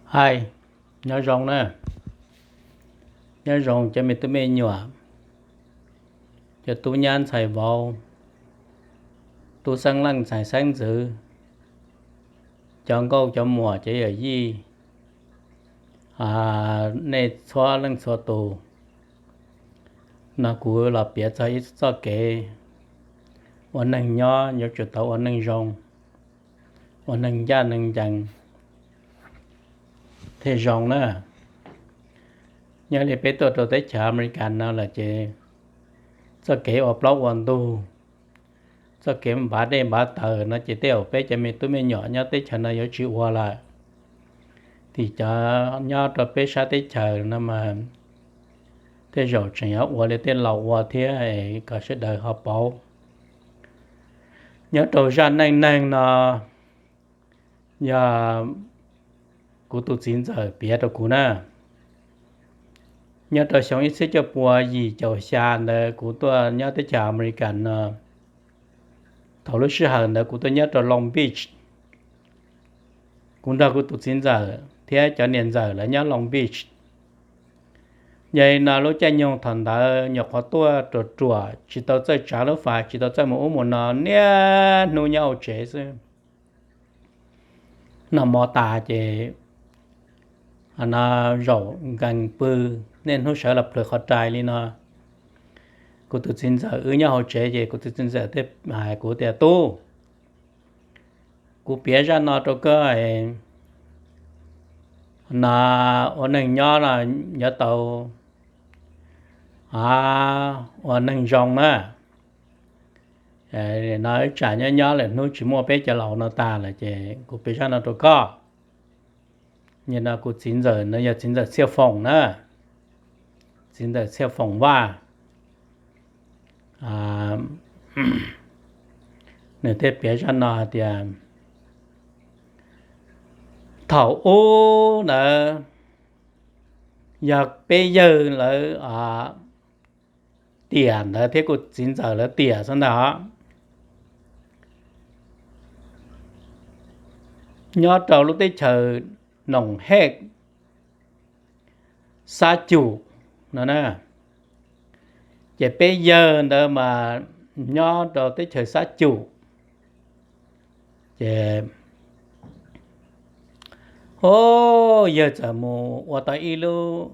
Hais, nyob zoo na, nyob zoo cov me tub me nyuam, cov tub nyab ntxhais vauv, tub xeeb leej ntxhais xeeb ntxwv, cov nkauj cov muam cov yawm yij, nej txhua leej txhua tus. No kuv los piav txog ib txoj kev ua neeg nyob yuav tsum tau ua neeg zoo, ua neeg ncaj neeg ncees thiaj zoo na. Nyob li peb tuaj rau teb chaws Amelikas no lawm ces txoj kev ua plaub ua ntug, txoj kev npav dej npav taws no ces tej zaum peb cov me tub me nyuam nyob teb chaws no yuav tsis ua lawm. Tim cov nyob rau peb sab teb chaws no mas tej zaum tseem yuav ua li tej laus ua thiab, kom sawv daws ho paub. Nyob rau zaj neej neeg no yog kuv tus txiv ntxawm piav rau kuv na. Nyob rau xyoo ib txhiab cuaj pua yim caum xya ntawd kuv tuaj nyob teb chaws Amelikas no. Thaum lub sij hawm ntawd kuv tuaj nyob rau Long Beach. Kuv nrog kuv tus txiv ntxawm thiab cov niam ntxawm lawv nyob Long Beach. Yog li no lub caij nyoog thaum ntawd nyuam qhuav tuaj ruam ruam tsis tau txawj tsav lub fais, tsis tau txawj mus ub mus no, niaj hnub nyob hauv tsev xwb. Noj mov tas ces zaum nkees pw, niaj hnub sawv los plhws qhov rais li no. Kuv tus txiv ntxawm wb nyob hauv tsev ces kuv tus txiv ntxawm thiaj hais kuv tias, Tub, kuv piav zaj no rau koj, no ua neeg nyob no yuav tau ua neeg zoo na. No tsam nyob nyob lawm hnub tsis muaj peb cov laus no tas lawm ces kuv piav zaj no rau koj. Nim no kuv txiv ntxawm no yog txiv ntxawm Txhiaj Foom na, txiv ntxawm Txhiaj Foom Vaj. Nws thiaj piav zaj no hais tias, thaum ub ntawd yog peb yawg lawv tiam ntawd thiab kuv txiv ntxawm lawv tiam xwb ntag os. Nyob rau lub teb chaws Noom Hej, Xab Cum no na. Ces peb yawg ntawd mas nyob rau teb chaws Xab Cum. Ces, o, yawg txawm mus ua tau ib lub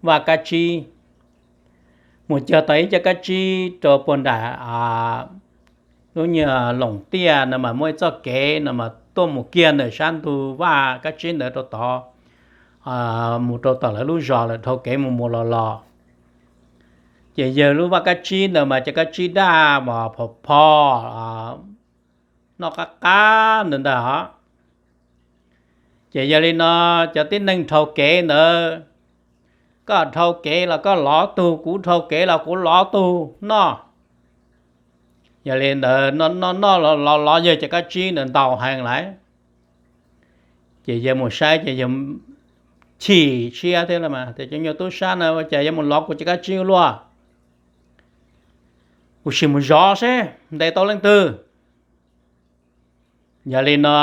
vaj kab tsib, mus cog tau ib cov kab tsib rau puag nram lub nyuag loos tiaj no mas muaj ib txoj kev no mas tuaj mus kiag ntawm sab ntug vaj kab tsib ntawd rau tod, mus rau tom lawv lub zos lawm dhau kev mus mus los los. Ces yawg lub vaj kab tsib ntawd mas cov kab tsib daj mas phom pho noj qab qab ntawd ntag os. Ces yog li no cov tib neeg dhau kev ntawd, koj dhau kev los koj lov tug, kuv dhau kev los kuv lov tug noj. Yog li ntawd noj noj noj los los yawg cov kab tsib ntawd ntau heev lawm. Ces yawg mus saib ces yawg chim siab thiab mas tias, Cov nyuag tub sab no ua cas yuav mus lov kuv cov kab tsib ua luaj? Kuv sim mus zov seb ntes tau leej twg. Yog li no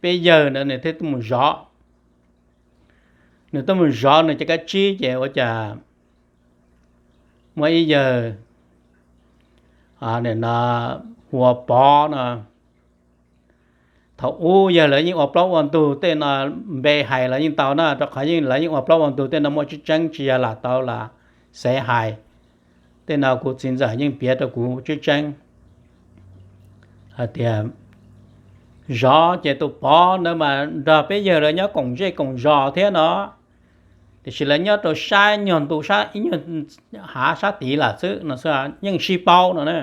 peb yawg ntawd nws thiaj tuaj mus zov. Nws tuaj mus zov nws cov kab tsib ces ua cas muaj ib yawg hu ua Pov no. Thaum ub yawg lawv yeej ua plaub ua ntug, tej no npe hais los yeej tau na, rau qhov yeej lawv yeej ua plaub ua ntug, tej no muaj tseeb tseeb tsis yog lam tau lam xav hais. Tej no kuv txiv ntxawm yeej piav rau kuv tseeb tseeb hais tias zov ces tus Pov ntawd mas nrog peb yawg lawv nyob koom zej koom zos thiab no, tiam sis lawv nyob rau sab nyuag ntu, ib nyuag hav sab tid lawm xwb no, yeej sib paub no na.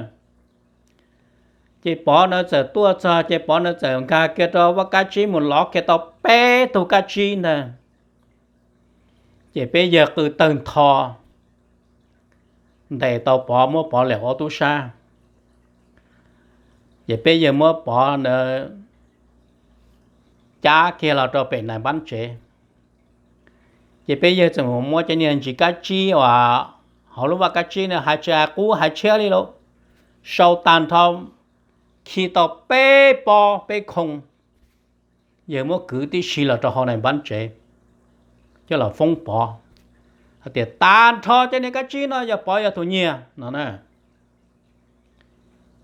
Ces Pov ntawd txawm tuaj txog ces Pov ntawd txawm nkag kiag rau vaj kab tsib mus lov kiag tau peb tug kab tsib ntag. Ces peb yawg qw tawg ntho ntes tau Pov, muab Pov liam ua tub sab. Ces peb yawg muab Pov ntawd cab kiag los rau pem nais npab tsev. Ces peb yawg txawm mus muab cov niag ntsis kab tsib uas hauv lub vaj kab tsib ntawd hais tsis hais qub hais tshiab li lauj, sau tag nrho khi tau peb pob peb khoo. yawg muab kwv tib si los rau hauv nais npab tsev, coj los foob Pov hais tias tag nrho cov niag kab tsib no yog Pov yog tus nyiag no na.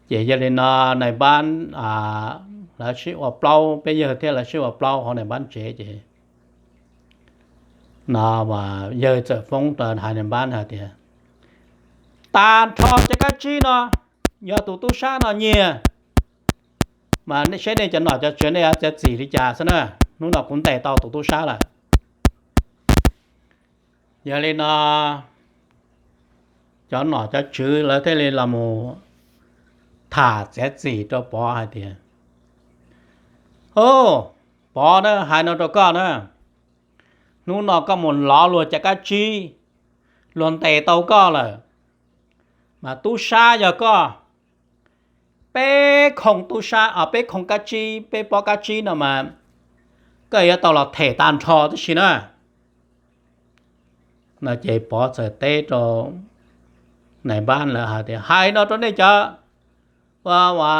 Ces yog li no nais npab, lawv sib ua plaub, peb yawg thiab lawv sib ua plaub hauv nais npab tsev ces no yawg txawm foob rau hais nais npab hais tias tag nrho cov kab tsib no yog tus tub sab no nyiag, mas seb nej cov nom cov tswv nej yuav txiav txim li cas xwb na, hnub no kuv ntes tau tus tub sab lawm. Yog li no cov nom cov tswv lawv thiaj li los mus tham txiav txim rau Pov hais tias, Au, Pov na, hais no rau koj na, hnub no koj mus lov luag cov kab tsib, luag ntes tau koj lawm, mas tub sab yog koj, peb khoo tub sab, peb khoo kab tsib, peb pob kab tsib no mas koj yuav tau los them tag nrho tib si na. No ces Pov txawm teb rau nais npab lawv hais tias, Hais no rau nej cov ua, ua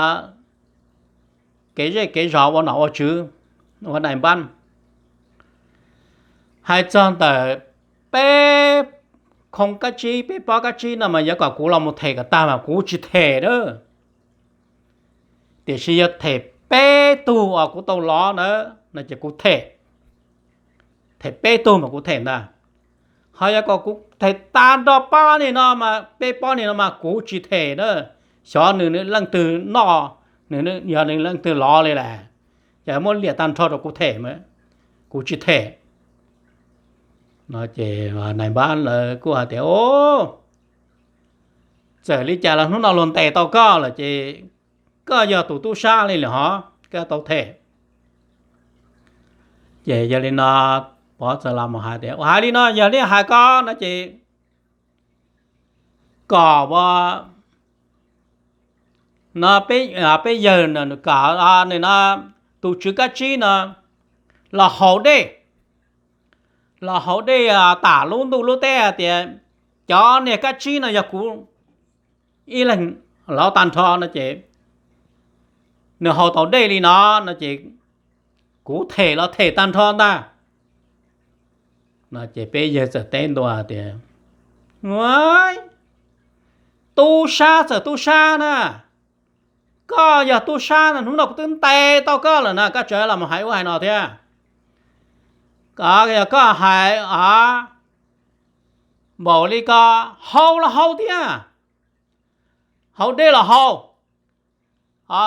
kev zej kev zos ua nom ua tswv, ua nais npab, hais txog ntawm peb khoo kab tsib, peb pob kab tsib no mas yuav kom kuv los mus them kom tag mas kuv tsis them na. Tiam sis yog them peb tug uas kuv tau lov na, no ces kuv them, them peb tug mas kuv them ntag. Ho yog kom kuv them tag nrho pob niag no mas, peb pob niag no mas kuv tsis them na. Xyov nws leej twg noj, nws yog nws leej twg lov li lawm, ces muab liam tag nrho rau kuv them, kuv tsis them. No ces nais npab lawv kuj hais tias, Au, txawm li cas los hnub no luag ntes tau koj lawm ces koj yog tus tub sab li lawm hov, koj tau them. Ces yog li no Pov txawm los mus hais tias, Ua hais li no, yog li hais koj no ces kom ua no, peb yawg kom no tus tswv kab tsib no los haus dej, los haus dej tam lub ntuj lub teb hais tias cov niag kab tsib no yog kuv ib leeg lov tag nrho no ces, nws haus tau dej li no no ces kuv them los them tag nrho ntag. No ces peb yawg txawm teb ntua tias, Tub sab txawm tub sab na, koj yog tub sab no hnub no kuv twb ntes tau koj lawm na, koj tseem los hais ub hais no thiab. Yog koj hais npaum li ko, haus los haus thiab, haus dej los haus,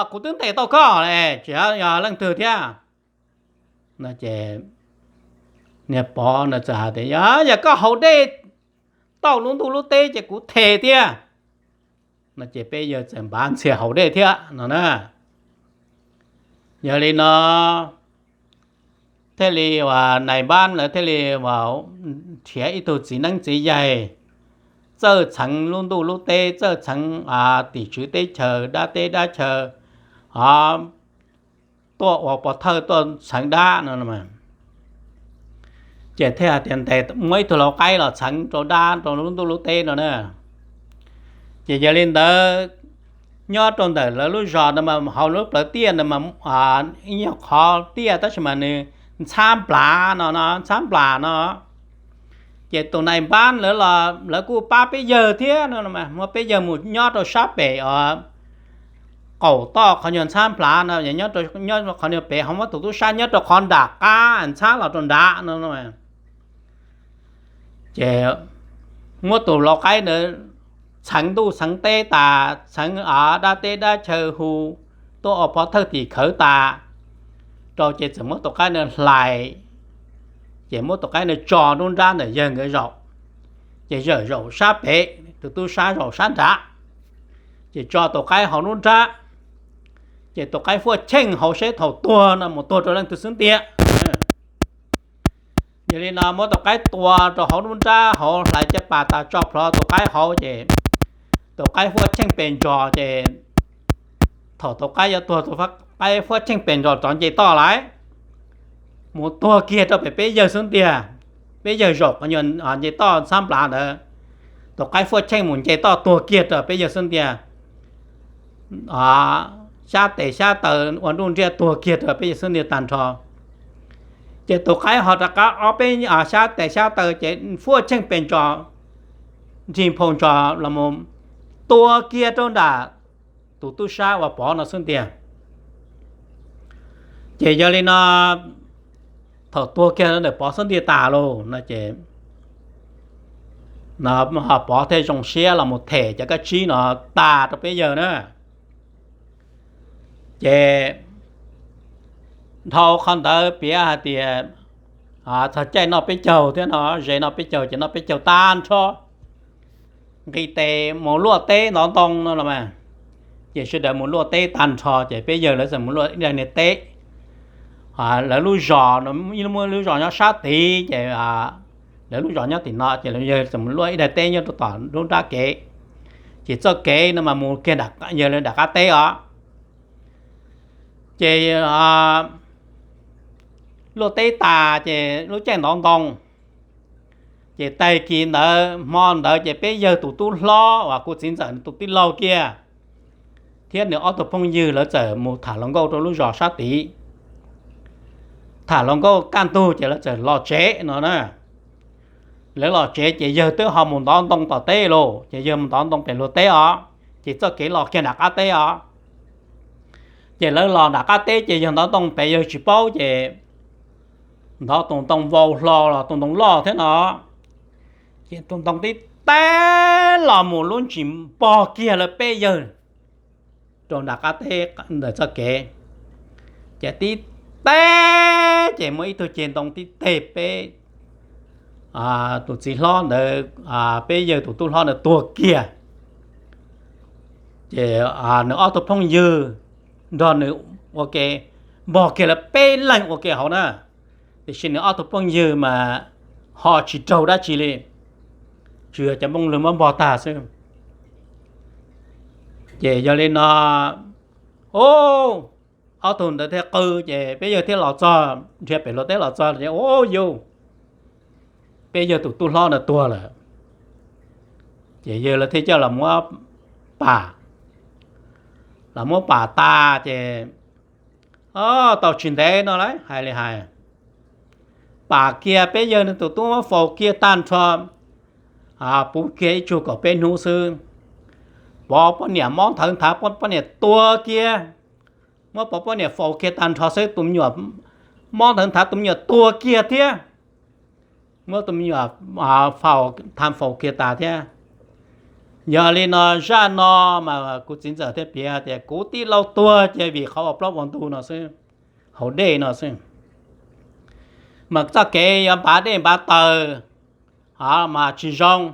kuv twb ntes tau koj lawm, tsis yog leej twg thiab. No ces niag Pov no txawm hais tias, Yog, yog koj haus dej tau lub ntuj lub teb ces kuv them thiab. No ces peb yawg txawm npav ntxhias haus dej thiab no na. Yog li no thiaj li uas nais npab lawv thiaj li uas nrhiav ib tug txiv neeb txiv yaig txawj txheev lub ntuj lub teb, txawj txheev tim tswv teb chaws dab teb dab chaw, o, tuaj ua pov thawj tuaj txheev dab no. Ces thiaj hais tias ntes muab ib tug lau qaib los txheev rau dab rau lub ntuj lub teb no na. Ces yog li ntawd, nyob rau ntawm lawv lub zos no mas hauv lub plawv tiaj no mas ib nyuag qhov tiaj tab sis mas nws ntxhab nplav no no, ntxhab nplav no. Ces tus nais npab lawv los lawv kuj pab peb yawg thiab no, muab peb yawg mus nyob rau sab pem os, qaum toj qhov nyuag ntxhab nplav no, nyob qhov nyuag pem ho muab tus tub sab nyob rau qhov nram qab ntxhab los rau nrad no. Ces muab tus lau qaib ntawd txheev ntuj txheev teb tas, txheev dab teb dab chaw hu, tuaj ua pov thawj tim khawv tas rau ces txawm muab tus qaib ntawd hlais, ces muab tus qaib ntawd tso nruab nrab ntawm yawg nkawd zaum, ces zawm zaum sab pem, tus tub sab zaum sab nrad, ces tso tus qaib hauv nruab nrab, ces tus qaib fuaj cheej hauv seb thaum tuag no mus tuag rau leej twg xwb ntiag. Yog li no muab tus qaib tua rau hauv nruab nrab hauv, hlais caj pas tas tso plhuav tus qaib hauv ces tus qaib fuaj cheej pes ntsos ces thaum tus qaib yuav tuag tus qaib fuaj cheej pes ntsos rov nce toj lawm, mus tuag kiag rau pem peb yawg xwb ntiag. Peb yawg zaum qhov nyuag nce toj ntxhab nplav ntawd, tus qaib fuaj cheej mus nce toj tuag kiag rau peb yawg xwb ntiag. Xyab tes xyab taw ua nruj nriaj tuag kiag rau peb yawg xwb ntiag tag nrho. Ces tus qaib ho rov qab ob peb xyab tes xyab taw ces fuaj cheej pes ntsos, nrig nphau ntsos los mus tua kiag rau nram tus tub sab uas Pov no xwb ntiag. Ces yog li no, thaum tua kiag ntawm Pov xwb ntiag tas lauj no ces Pov thiaj zoo siab los mus them cov kab tsib no tas rau peb yawg na. Ces dhau qhov ntawd piav hais tias txog caij noj peb caug thiab no, ze noj peb caug ces noj peb caug tag nrho, nqis tes mus luaj teb ntov ntoo no los mas, ces sawv daws mus luaj teb tag nrho ces peb yawg lawv txawm mus luaj ib daig niag teb. Lawv lub zos, muaj lub zos nyob sab tid ces lawv lub zos nyob tim no ces lawv yawg txawm mus luaj ib daig teb nyob rau tom lub nrab kev. Ces txoj kev no mas mus kiag yawg lawv nram qab teb os. Ces luaj teb tas ces lub caij ntov ntoo, ces tag kis ntawd hmo ntawd ces peb yawg tus tub hlob uas kuv txiv ntxawm tus tij laug kiag thiab nws ob tug phooj ywg lawv txawm mus tham hluas nkauj rau lub zos sab tid. Tham hluas nkauj kaj ntug ces lawv txawm los tsev no na. Lawv los tsev ces yawg twb ho mus ntov ntoo tom teb lauj, ces yawg mus ntov ntoo pem luag teb os, ces txoj kev los kiag nram qab teb os. Ces lawv los nram qab teb ces yawg ntov ntoo pem yawg tsis paub ces ntov tus ntoo vau hlo los tus ntoo loj thiab no, ces tus ntoo tib teb los mus lub ntsis npog kiag lawv peb yawg rau nram qab teb ntawm txoj kev. Ces tib teb ces muaj ib tug ceg ntoo tib teg peb tus txiv hlob ntawd, peb yawg tus tub hlob ntawd tuag kiag. Ces nws ob tug phooj ywg nrog nws ua ke, npog kiag lawv peb leeg ua ke hauv na. Tiam sis nws ob tug phooj ywg mas ho tsis raug dab tsi li, tsuas yog cov nplooj lwg muab npog tag xwb. Ces yog li no, o, ob tug ntawd thiaj qw, ces peb yawg thiaj los txog, nrhiav pem luag teb los txog ces, o, yus, peb yawg tus tub hlob ntawd tuag lawm. Ces yawg lawv thiaj coj los muab pam, los muab pam tas ces, o, tau tsis ntev no lawm hais li hais, pam kiag peb yawg nws tus tub muab faus kiag tag nrho, puv kiag ib tsug kaum peb hnub xwb, pov poj niam mob nthawv nthav, poj niam tuag kiag, muab pov poj niam faus kiag tag nrho xwb, tus me nyuam mob nthawv nthav, tus me nyuam tuag kiag thiab, muab tus me nyuam faus, tham faus kiag tas thiab. Yog li no, zaj no mas kuv txiv ntxawm thiaj piav tias kuv tij laug tuag ces vim qhov ua plaub ua ntug no xwb, haus dej no xwb. Mas txoj kev yuav npav dej npav taws mas tsis zoo.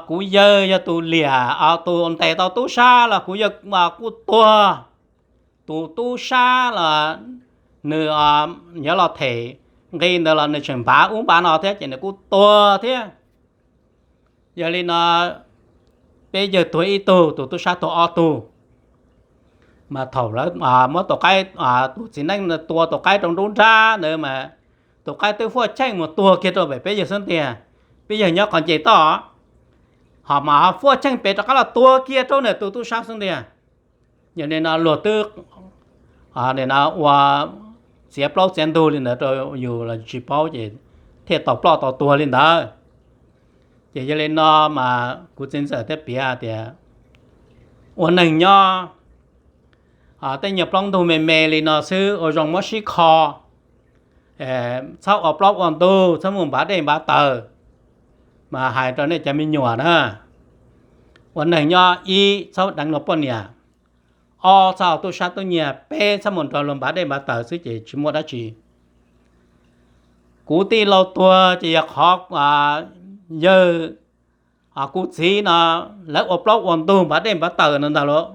Kuv yawg yog tus liam, tus ntes tau tub sab los kuv yawg kuj tuag. Tus tub sab los nws yuav los them nqi ntawd los nws tseem npav ub npav no thiab ces nws kuj tuag thiab. Yog li no, peb yawg tuag ib tug, tus tub sab tuag ob tug. Mas thaum lawv muab tus qaib, tus txiv neej tua tus qaib rau nruab nrab ntawd mas tus qaib twb fuaj cheej mus tuag kiag rau pem peb yawg xwb ntiag. Peb yawg nyob qhov nce toj, ho mas ho fuaj cheej pem rov qab los tuag kiag rau ntawm tus tub sab xwb ntiag. Yog li no luag twb ua txiav plaub txiav ntug li ntawd rau yus los tsis paub ces thiaj tau ploj tau tuag li ntawd. Ces yog li no mas kuv txiv ntxawm thiaj piav tias ua neeg nyob tej nyuag plaub ntug me me li no xwb ua zoo muab sib kho, txhob ua plaub ua ntug, txhob mus npav dej npav taws. Mas hais rau nej cov me nyuam na, ua neeg nyob ib txhob deev luag poj niam, ob txhob ua tub sab tub nyiag, peb txhob mus nrog luag npav dej npav taws xwb ces tsis muaj dab tsi. Kuv tij laug tuag ces yog qhov yawg, kuv txiv no lawv ua plaub ua ntug npav dej npav taws no ntag lauj.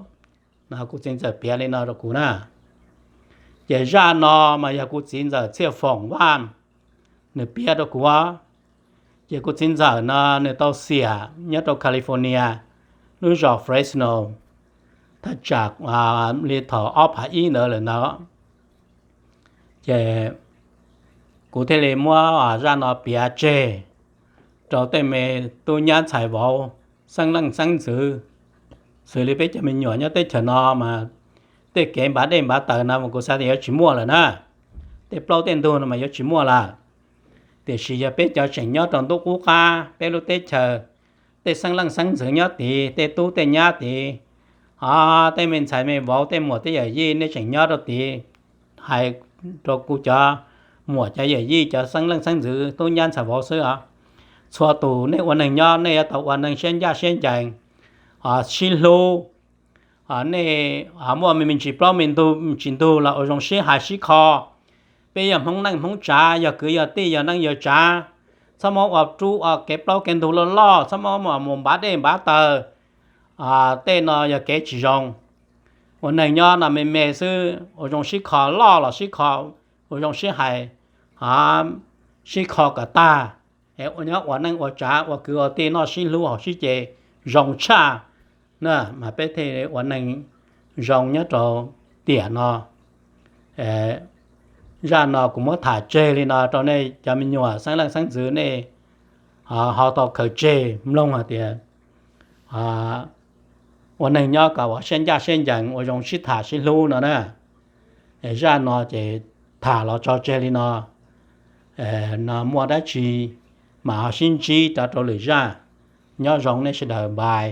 Kuv txiv ntxawm piav li no rau kuv na. Ces zaj no mas yog kuv txiv ntxawm Txhiaj Foom Vaj nws piav rau kuv. Ces kuv txiv ntxawm no nws tau xiam nyob rau California, lub zos Fresno, thaj tsam li thaum ob phav ib ntawd lawm ntag. Ces kuv thiaj li muab zaj no piav tseg rau tej me tub nyab ntxhais vauv, xeeb leej xeeb ntxwv, xws li peb cov me nyuam nyob teb chaws no mas tej kev npav dej npav taws no mas kuv xav tias yuav tsis muaj lawm na. tej plaub tej ntug no mas yuav tsis muaj lawm. Tiam sis yog peb cov tseem nyob rau ntuj qub qab peb lub teb chaws, tej xeeb leej xeeb ntxwv nyob tid, tej tub tej nyab tid, tej me ntxhais me vauv, tej muam tej yawm yij nej tseem nyob rau tid, hais rau kuv cov muam cov yawm yij cov xeeb leej xeeb ntxwv tub nyab ntxhais vauv xwb os. Txhua tus nej ua neeg nyob nej yuav tau ua neeg siab ncaj siab ncees, sib hlub. Nej muaj me ntsis plaub me ntsis ntug los ua zoo sib hais sib kho. Peb yog Hmoob neej Hmoob tsav, yog kwv yog tij, yog neej yog tsav, txhob muab ua rub ua kev plaub kev ntug loj loj, txhob muab mus npav dej npav taws. Tej no yog kev tsis zoo. Ua neeg nyob no me me xwb, ua zoo sib kho, loj los sib kho, ua zoo sib hais, sib kho kom tag. Nyob ua neej ua tsav ua kwv ua tij noj sib hlub haus sib ce zoo tshaj na, mas peb thiaj ua neeg zoo nyob rau tiam no. Zaj no kuv muab tham tseg li no rau nej cov me nyuam xeeb leej xeeb ntxwv nej ho tau khaws tseg mloog hais tias ua neeg nyob kom ua siab ncaj siab ncees, ua zoo sib tham sib hlub no na. Zaj no ces tham los tso tseg li no. No muaj dab tsi mas ho sib ntsib rau rau lwm zaj. Nyob zoo nej sawv daws, bye.